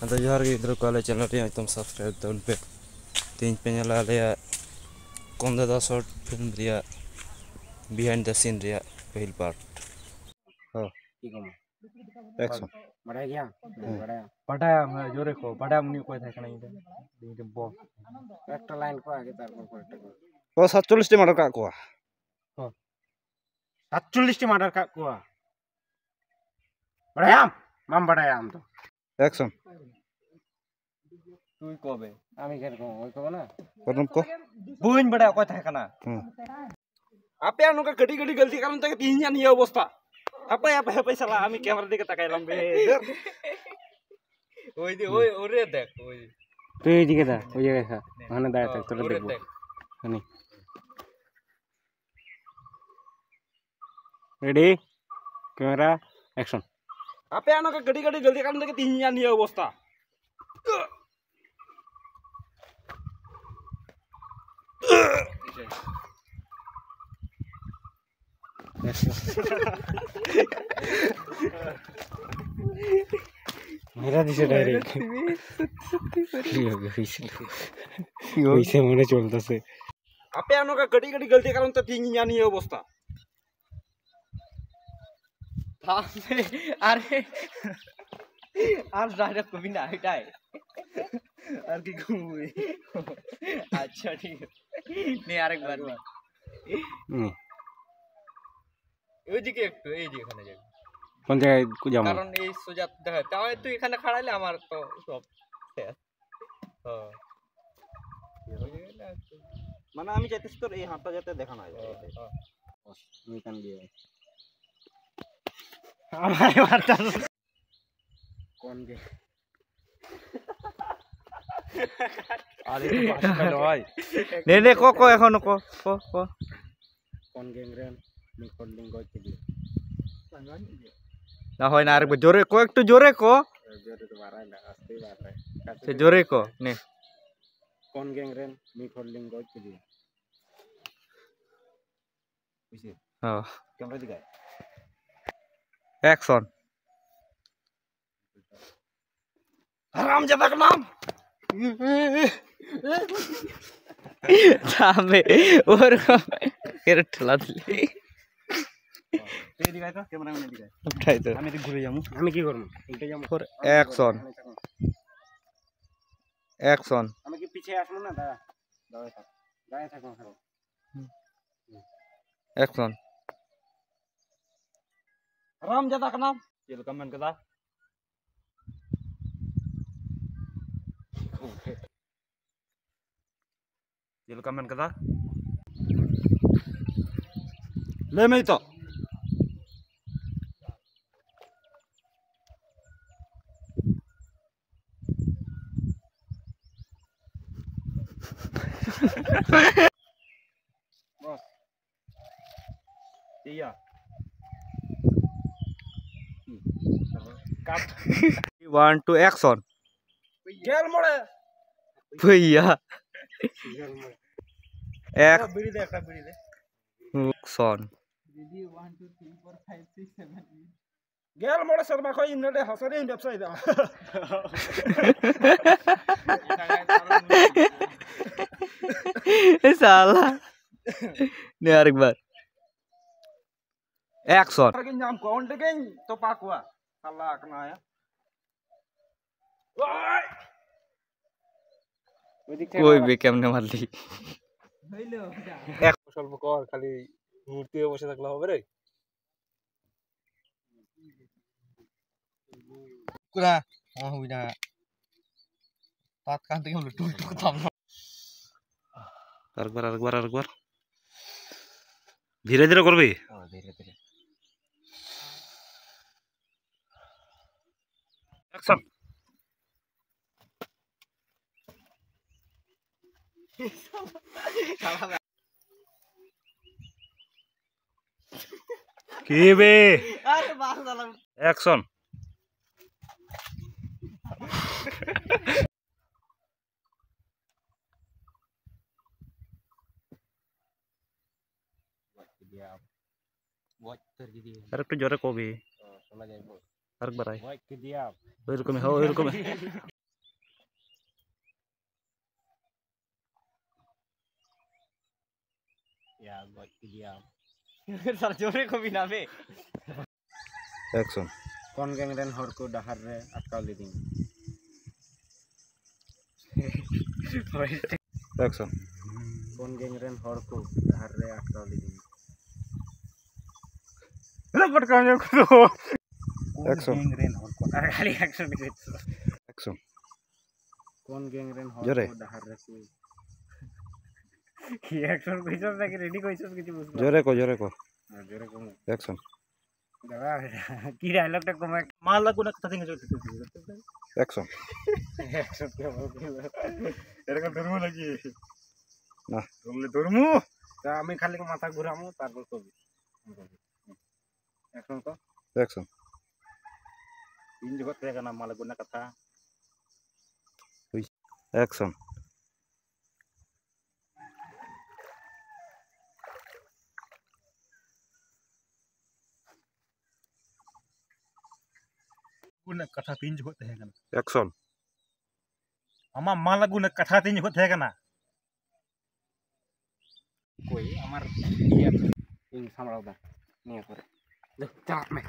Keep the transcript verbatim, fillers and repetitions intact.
ᱟᱫᱚ ᱡᱚᱦᱟᱨ ᱜᱮ ᱜᱤᱫᱽᱨᱟᱹ ᱠᱚ, ᱟᱞᱮ ᱪᱮᱱᱮᱞ ᱨᱮ ᱧᱮᱞ ᱛᱟᱵᱚᱱ ᱯᱮ᱾ ᱛᱮᱦᱮᱧ ᱯᱮ ᱧᱮᱞᱟ ᱟᱞᱮᱭᱟᱜ ᱠᱚᱱ ᱫᱟᱫᱟ ᱥᱚᱨᱴ ᱯᱷᱤᱞᱢ ᱨᱮᱭᱟᱜ ᱵᱤᱦᱟᱭᱤᱱᱰ ᱫᱟ ᱥᱤᱱ ᱨᱮᱭᱟᱜ ᱯᱟᱹᱦᱤᱞ ᱯᱟᱨᱴ᱾ ᱦᱚᱸ᱾ ᱮᱠᱥᱚᱱ᱾ ᱵᱟᱲᱟᱭ ᱜᱮᱭᱟᱢ? ᱦᱮᱸ᱾ ᱵᱟᱲᱟᱭᱟᱢ? ᱵᱟᱰᱟᱭᱟᱢ, ᱦᱮᱸ, ᱡᱳᱨᱮ ᱠᱚ ᱵᱟᱰᱟᱭᱟᱢ, ᱩᱱᱤ ᱚᱠᱚᱭ ᱛᱟᱦᱮᱸ ᱠᱟᱱᱟ? ᱤᱧ ᱫᱚ, ᱤᱧ ᱫᱚ ᱵᱚᱥ᱾ ᱮᱠᱴᱟ ᱞᱟᱭᱤᱱ ᱠᱚ ᱟᱜᱮ, ᱛᱟᱨᱯᱚᱨ ᱯᱚᱨᱮ ᱴᱟᱜ᱾ ᱚ, ᱥᱟᱛᱪᱚᱞᱞᱤᱥ ᱴᱤ ᱢᱟᱨᱰᱟᱨ ᱠᱟᱜ ᱠᱚᱣᱟ᱾ ᱦᱚᱸ᱾ ᱥᱟᱛᱪᱚᱞᱞᱤᱥ ᱴᱤ ᱢᱟᱨᱰᱟᱨ ᱠᱟᱜ ᱠᱚᱣᱟ᱾ ᱵᱟᱲᱟᱭᱟᱢ? ᱵᱟᱢ ᱵᱟᱲᱟᱭᱟ ᱟᱢ ᱫᱚ? ᱮᱠᱥᱚᱱ᱾ ᱛᱩᱭ ᱠᱚᱵᱮ? ᱟᱢ ᱮᱠᱷᱟᱱ ᱠᱚ, ᱚᱠᱚᱭ ᱠᱚ ᱠᱟᱱᱟ? ᱯᱨᱚᱱᱚᱵ ᱠᱚ? ᱵᱟᱹᱧ ᱵᱟᱲᱟᱭᱟ ᱚᱠᱚᱭ ᱛᱟᱦᱮᱸ ᱠᱟᱱᱟ᱾ ᱦᱩᱸ᱾ ᱟᱯᱮᱭᱟᱜ ᱱᱚᱝᱠᱟ ᱠᱟᱹᱴᱤᱡ ᱠᱟᱹᱴᱤᱡ ᱜᱟᱹᱞᱛᱤ ᱠᱟᱨᱚᱱ ᱛᱮᱜᱮ ᱛᱤᱦᱤᱧᱟᱜ ᱱᱤᱭᱟᱹ ᱚᱵᱚᱥᱛᱟ᱾ ᱦᱟᱯᱮ, ᱦᱟᱯᱮ, ᱦᱟᱯᱮ, ᱥᱟᱞᱟ, ᱟᱢᱤ ᱠᱮᱢᱮᱨᱟ ᱫᱤᱠᱮ ᱛᱟᱠᱟᱭ ᱞᱟᱢ ᱵᱮ᱾ ᱳᱭ ᱫᱮ, ᱳᱭ, ᱳᱨᱮ ᱫᱮᱠ, ᱳᱭ᱾ তুই এদিকে দা, ওই জায়গায় খা। ওখানে দাঁড়ায় থাক, তোরা ওরে দেখবো। দেখ। মানে। রেডি? Camera, action. ᱟᱯᱮᱭᱟᱜ ᱱᱚᱝᱠᱟ ᱠᱟᱹᱴᱤᱡ ᱠᱟᱹᱴᱤᱡ ᱜᱟᱹᱞᱛᱤ ᱠᱟᱨᱚᱱ ᱛᱮᱜᱮ ᱛᱤᱦᱤᱧᱟᱜ ᱱᱤᱭᱟᱹ ᱚᱵᱚᱥᱛᱟ᱾ मेरा दिशा डायरेक्ट। ठीक हो गया, वैसे। वैसे मैंने चलता से। ᱟᱯᱮᱭᱟᱜ ᱱᱚᱝᱠᱟ ᱠᱟᱹᱴᱤᱡ ᱠᱟᱹᱴᱤᱡ ᱜᱟᱹᱞᱛᱤ ᱠᱟᱨᱚᱱ ᱛᱮ ᱛᱤᱦᱤᱧ ᱤᱧᱟᱹᱜ ᱱᱤᱭᱟᱹ ᱚᱵᱚᱥᱛᱟ᱾ ᱛᱟᱦᱞᱮ, ᱟᱨᱮ, ᱟᱨ ᱰᱟᱭᱨᱮᱠᱴ ᱠᱚ ᱵᱮᱱᱟᱣ ᱮᱴᱟᱭ᱾ ᱟᱨ ᱠᱤ ᱜᱷᱩᱢᱩᱭ᱾ ᱟᱪᱪᱷᱟ, ᱴᱷᱤᱠ ᱟᱪᱷᱮ᱾ ᱱᱮ ᱟᱨᱮᱠ ᱵᱟᱨ ᱱᱮ᱾ হুম। ওইদিকে একটু, এই যে এখানে যাবি। কোন জায়গায় যাবো? কারণ এই সোজা দেখা যাচ্ছে। আমার তুই এখানে খাড়াইলে আমার তো সব শেষ। হ্যাঁ। মানে আমি চাইতেছি তোর এই হাতটা যাতে দেখানো হয়। হ্যাঁ, হ্যাঁ। ᱱᱩᱭ ᱠᱟᱱ ᱜᱮᱭᱟᱭ᱾ ᱟᱢᱟᱭ ᱢᱟᱨᱛᱟᱞ᱾ ᱠᱚᱱ ᱜᱮ᱾ ᱟᱨ ᱮᱠᱴᱩ ᱯᱟᱥ ᱠᱷᱟᱱ ᱫᱚ ᱦᱚᱭ᱾ ᱱᱮ, ᱱᱮ, ᱠᱚ, ᱠᱚ, ᱮᱠᱷᱚᱱ ᱠᱚ, ᱠᱚ, ᱠᱚ᱾ ᱠᱚᱱ ᱜᱮᱝ ᱨᱮᱱ ᱢᱤᱫ ᱦᱚᱲ ᱞᱤᱧ ᱜᱚᱡ ᱠᱮᱫᱮᱭᱟ᱾ ᱱᱟ ᱦᱚᱭ ᱱᱟ, ᱟᱨᱮᱠ ᱵᱟᱨ ᱡᱳᱨᱮ ᱠᱚ, ᱮᱠᱴᱩ ᱡᱳᱨᱮ ᱠᱚ᱾ ᱡᱳᱨᱮ ᱫᱚ ᱵᱟᱨᱟᱭ ᱱᱟ, ᱟᱥᱛᱮ ᱵᱟᱨᱟᱭ᱾ ᱥᱮ ᱡᱳᱨᱮ ᱠᱚ, ᱱᱮ᱾ ᱠᱚᱱ ᱜᱮᱝ ᱨᱮᱱ ᱢᱤᱫ ᱦᱚᱲ ᱞᱤᱧ ᱜᱚᱡ ᱠᱮᱫᱮᱭᱟ᱾ ᱦᱚᱸ᱾ ᱠᱮᱢᱮᱨᱟ ᱤᱫᱤ ᱠᱟᱜ᱾ ᱮᱠᱥᱚᱱ᱾ রাম যেতা কে নাম। তামে ওরকম এর ঠেলা দিলে। তুই এদিকে আয় তো, ক্যামেরাম্যান এদিকে আয়। উঠাই তো। আমি এদিকে ঘুরে যাবো। আমি কি করবো? উল্টে যাবো। For action। আমি থাকবো। Action। আমি কি পিছে আসবো না? দাঁড়া। দাঁড়ায় থাক। দাঁড়ায় থাক, দাঁড়ায় থাক। Action। ᱨᱟᱢ ᱡᱟᱫᱟ ᱠᱟᱱᱟᱢ᱾ ᱪᱮᱫ ᱞᱮᱠᱟᱢ ᱢᱮᱱ ᱠᱮᱫᱟ? ᱪᱮᱫ ᱞᱮᱠᱟᱢ ᱢᱮᱱ ᱠᱮᱫᱟ? ᱞᱟᱹᱭ ᱢᱮ ᱱᱤᱛᱚᱜ᱾ ᱵᱚᱥ᱾ ᱴᱷᱤᱠ ᱜᱮᱭᱟ᱾ ᱠᱟᱴ᱾ One, two, action. ᱜᱮᱞ ᱢᱚᱬᱮ᱾ ᱵᱷᱟᱹᱭᱭᱟ᱾ ᱜᱮᱞ ᱢᱚᱬᱮ᱾ Action᱾ ᱵᱤᱲᱤ ᱫᱮ, ᱮᱠᱴᱟ ᱵᱤᱲᱤ ᱫᱮ᱾ Action᱾ ᱡᱩᱫᱤ one, two, three, four, five, six, seven, eight. ᱜᱮᱞ ᱢᱚᱬᱮ ᱥᱮᱨᱢᱟ ᱠᱷᱚᱱ ᱤᱧ ᱱᱚᱰᱮ ᱦᱟᱥᱟ ᱨᱮᱧ ᱵᱮᱵᱽᱥᱟᱭᱮᱫᱟ᱾ ᱮ ᱥᱟᱞᱟ᱾ ᱱᱮ ᱟᱨᱮᱠ ᱵᱟᱨ᱾ Action᱾ ᱨᱮᱜᱮᱧ ᱧᱟᱢ ᱠᱚᱣᱟ, ᱚᱸᱰᱮ ᱜᱮᱧ ᱛᱚᱯᱟ ᱠᱚᱣᱟ᱾ ᱥᱟᱞᱟ ᱠᱟᱱᱟᱭᱟ᱾ ওই দিক থেকে কই আবার বে, কেমনে মারলি? স্বল্প কর, খালি মূর্তি বসে থাকলে হবে রে। কুড়া, আমার হবি না। তাত কান থেকে হলো টুক টুক থাম। আরেকবার, আরেকবার, আরেকবার। ধীরে ধীরে করবি। ও, ধীরে ধীরে। Action. কি বে? আরে বাস দাঁড়াও। Action. ᱜᱚᱡ ᱩᱛᱟᱹᱨ ᱠᱮᱫᱮᱭᱟ᱾ ᱟᱨ ᱮᱠᱴᱩ ᱡᱳᱨᱮ ᱠᱚᱵᱤ᱾ ᱚ, ᱥᱚᱱᱟ ᱡᱟᱭᱜᱟ᱾ ᱟᱨ ᱵᱟᱨᱟᱭ᱾ ᱜᱚᱡ ᱠᱮᱫᱮᱭᱟ᱾ ᱳᱭ ᱨᱚᱠᱚᱢ, ᱦᱳᱭ, ᱳᱭ ᱨᱚᱠᱚᱢ᱾ ᱜᱚᱡ ᱠᱮᱫᱮᱭᱟ᱾ ᱥᱟᱨᱡᱚᱢ ᱨᱮᱠᱚ ᱵᱮᱱᱟᱣ ᱢᱮ᱾ ᱮᱠᱥᱚᱱ᱾ ᱠᱚᱱ ᱜᱮᱝ ᱨᱮᱱ ᱦᱚᱲ ᱠᱚ ᱰᱟᱦᱟᱨ ᱨᱮ ᱟᱴᱠᱟᱣ ᱞᱤᱫᱤᱧᱟ? ᱮᱠᱥᱚᱱ᱾ ᱠᱚᱱ ᱜᱮᱝ ᱨᱮᱱ ᱦᱚᱲ ᱠᱚ ᱰᱟᱦᱟᱨ ᱨᱮ ᱟᱴᱠᱟᱣ ᱞᱤᱫᱤᱧᱟ? ᱯᱟᱴᱠᱟᱣ ᱧᱚᱜ ᱠᱚᱫᱚ᱾ ᱮᱠᱥᱚᱱ᱾ ᱠᱚᱱ ᱜᱮᱝ ᱨᱮᱱ ᱦᱚᱲ ᱠᱚ ᱟᱨ ᱠᱷᱟᱹᱞᱤ ᱮᱠᱥᱚᱱ ᱜᱮ᱾ ᱮᱠᱥᱚᱱ᱾ ᱠᱚᱱ ᱜᱮᱝ ᱨᱮᱱ ᱦᱚᱲ ᱡᱳᱨᱮ᱾ ᱠᱚ ᱰᱟᱦᱟᱨ ᱨᱮᱠᱚ ᱮᱠᱥᱚᱱ ᱠᱚ ᱦᱤᱥᱟᱹᱵ ᱫᱟ ᱠᱤ ᱨᱮᱰᱤ ᱠᱚ ᱦᱤᱥᱟᱹᱵ ᱠᱤᱪᱷᱩ ᱵᱩᱡᱷᱟᱹᱣ᱾ ᱡᱳᱨᱮ ᱠᱚ, ᱡᱳᱨᱮ ᱠᱚ᱾ ᱦᱮᱸ, ᱡᱳᱨᱮ ᱠᱚ᱾ ᱮᱠᱥᱚᱱ᱾ ᱫᱟᱫᱟ, ᱠᱤ ᱰᱟᱭᱞᱚᱜ ᱴᱟᱜ ᱠᱚᱢᱮ᱾ ᱢᱟ ᱞᱟᱹᱜᱩ ᱱᱟ ᱠᱟᱛᱷᱟ ᱛᱮᱧ ᱦᱤᱡᱩᱜ ᱮᱠᱥᱚᱱ᱾ ᱮᱠᱥᱚᱱ ᱠᱚ ᱵᱚᱞᱮ᱾ ᱮᱨᱮ ᱠᱚ ᱫᱩᱨᱢᱩ ᱞᱟᱹᱜᱤᱫ᱾ ᱱᱟ᱾ ᱫᱩᱨᱢᱩ, ᱫᱩᱨᱢᱩ᱾ ᱛᱟ ᱟᱢᱤ ᱠᱷᱟᱞᱤ ᱠᱚ ᱢᱟᱛᱷᱟ ᱜᱷᱩᱨᱟᱢᱩ, ᱛᱟᱨᱯᱚᱨ ᱠᱚ᱾ ᱮᱠᱥᱚᱱ ᱠᱚ᱾ ᱮᱠᱥᱚᱱ᱾ ᱤᱧ ᱡᱚᱠᱷᱚᱱ ᱛᱟᱦᱮᱸ ᱠᱟᱱᱟ ᱢᱟ ᱞᱟᱹᱜᱩ ᱱᱟ ᱠᱟᱛᱷᱟ᱾ ᱮᱠᱥᱚᱱ᱾ ᱩᱱᱟᱹᱜ ᱠᱟᱛᱷᱟ ᱛᱤᱱ ᱡᱚᱠᱷᱚᱱ ᱛᱟᱦᱮᱸ ᱠᱟᱱᱟ? ᱮᱠᱥᱚᱱ᱾ ᱟᱢᱟᱜ ᱢᱟ ᱞᱟᱹᱜᱩ ᱩᱱᱟᱹᱜ ᱠᱟᱛᱷᱟ ᱛᱤᱱ ᱡᱚᱠᱷᱚᱱ ᱛᱟᱦᱮᱸ ᱠᱟᱱᱟ? ᱚᱠᱚᱭ ᱟᱢᱟᱨ ᱤᱭᱟᱹ ᱤᱧ ᱥᱟᱢᱵᱲᱟᱣ ᱫᱟ ᱱᱤᱭᱟᱹ ᱠᱚᱨᱮ᱾ ᱫᱩ, ᱪᱟᱞᱟᱜ ᱢᱮ᱾